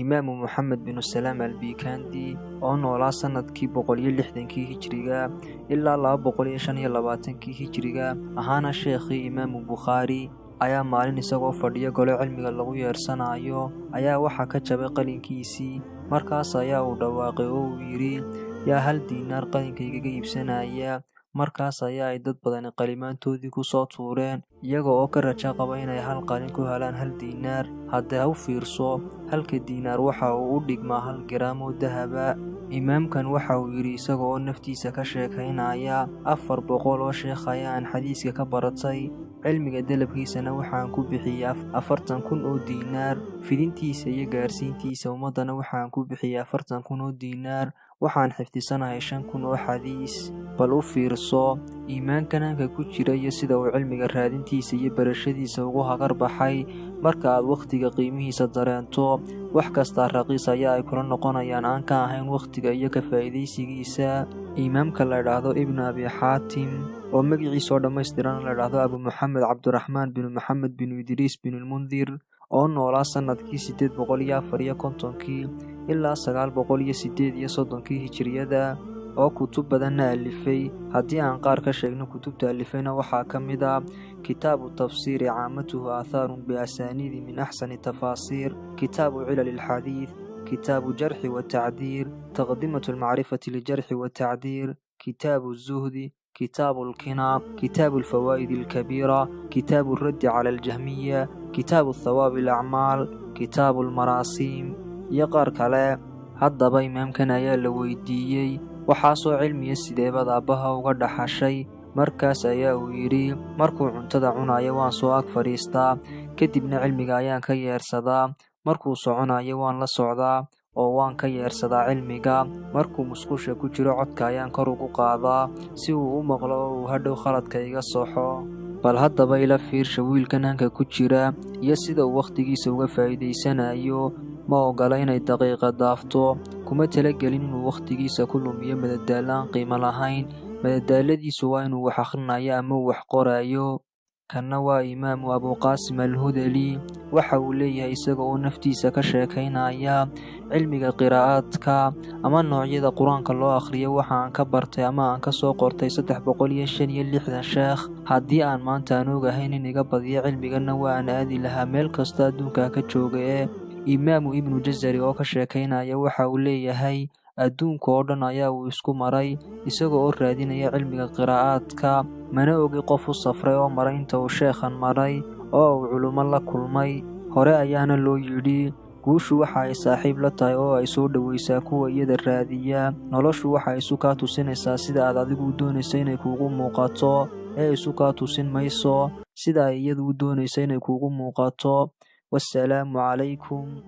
Imaamu Moxamed binu Salaam Albikandi oo noolaa sannadkii 160-kii hijriga ilaa 225-kii hijriga, ahaana sheekhii Imaamu Bukhaari, ayaa maalin isagoo fadhiya gole cilmiga lagu yeersanayo ayaa waxaa ka jabay qalinkiisii. Markaas ayaa uu dhawaaqay oo uu yidhi: "Yaa hal diinaar qalinkaygaga iibsanaya?" Markaas ayaa ay dad badani qalimaantoodii ku soo tuureen, iyaga oo ka rajo qaba inay hal qalin ku helaan hal diinaar. Haddee ha u fiirso, halka diinaar waxa uu u dhigmaa 1 garaam oo dahaba. Imaamkan waxa uu yidhi isaga oo naftiisa ka sheekaynaya: "400 oo sheekh ayaa aan xadiiska ka baratay, cilmiga dalabkiisana waxaan ku bixiyey 40,000 oo diinaar, fidintiisa iyo gaarsiintiisa ummaddana waxaan ku bixiyey 40,000 oo diinaar, waxaan xifdisanahay 5,000 oo xadiis." Bal u fiirso iimaankan hanka ku jira iyo sida uu cilmiga raadintiisa iyo barashadiisa ugu hagar baxay. Marka aad wakhtiga qiimihiisa dareento, wax kastaa raqiis ayaa ay kula noqonayaan aan ka ahayn wakhtiga iyo ka faa'iidaysigiisa. Imaamka la idhaahdo Ibnu Abi Xaatim, oo magaciisa oo dhammaystiran la idhaahdo Abu Moxamed Cabdiraxmaan binu Maxamed binu Idriis binulmundir, oo noolaa sannadkii 854-kii ilaa 938-kii hijiriyada, oo kutub badanna alifay. Haddii aan qaar ka sheegno kutubta alifayna, waxaa ka mid a Kitaabu Tafsiiri Caamatuhu Aathaarun Biasaaniidi min Axsani Tafaasiir, Kitaabu Cilali Alxadiid, Kitaabu Jarxi Watacdiir, Taqdimatu Almacrifati Lijarxi Watacdiir, Kitaabu Zuhdi, Kitaabu Alkina, Kitaabu Alfawaa'id Alkabiira, Kitaabu Alraddi cala Aljahmiya, Kitaabu Thawaabi Alacmaal, Kitaabu Almaraasiim iyo qaar kale. Haddaba imaamkan ayaa la weydiiyey: "Waxaasoo cilmiya sideebaad aabbaha uga dhaxashay?" Markaas ayaa uu yidhi: "Markuu cuntada cunayo waan soo ag fadhiistaa, kadibna cilmiga ayaan ka yeersadaa. Markuu soconayo waan la socdaa oo waan ka yeersadaa cilmiga. Markuu musqusha ku jiro codka ayaan kor ugu qaadaa si uu u maqlo oo uu hadhow khaladka iga soxo." Bal haddaba ila fiirsha wiilkan hanka ku jira iyo sida uu wakhtigiisa uga faa'iidaysanayo. Ma ogola inay daqiiqa daafto, kuma talagelin inuu wakhtigiisa ku lumiyo madadaalo aan qiimo lahayn. Madadaaladiisu waa inuu wax akhrinayo ama uu wax qorayo. Kanna waa Imaamu Abuqaasim Alhudali. Waxa uu leeyahay isaga oo naftiisa ka sheekaynaya: "Cilmiga qiraa'aadka ama noocyada Qur-aanka loo akhriyo waxa aan ka bartay ama aan ka soo qortay 365 sheekh. Haddii aan maanta aan ogahay nin iga badiyo cilmiganna, waa aan aadi lahaa meel kasta adduunka ka jooga." Ee Imaamu Ibnu Jazari oo ka sheekaynaya waxa uu leeyahay: adduunka oo dhan ayaa uu isku maray isaga oo raadinaya cilmiga qiraa'aadka, mana ogi qof u safray oo maray inta uu sheekhan maray oo uu culummo la kulmay. Hore ayaana loo yidhi: guushu waxa ay saaxiib la tahay oo ay soo dhowaysaa kuwa iyada raadiya. Noloshu waxa isu kaa tusinaysaa sida aad adigu u doonaysa inay kuugu muuqato, ee isu kaa tusin mayso sida ay iyadu u doonaysa inay kuugu muuqato. Wassalaamu calaykum.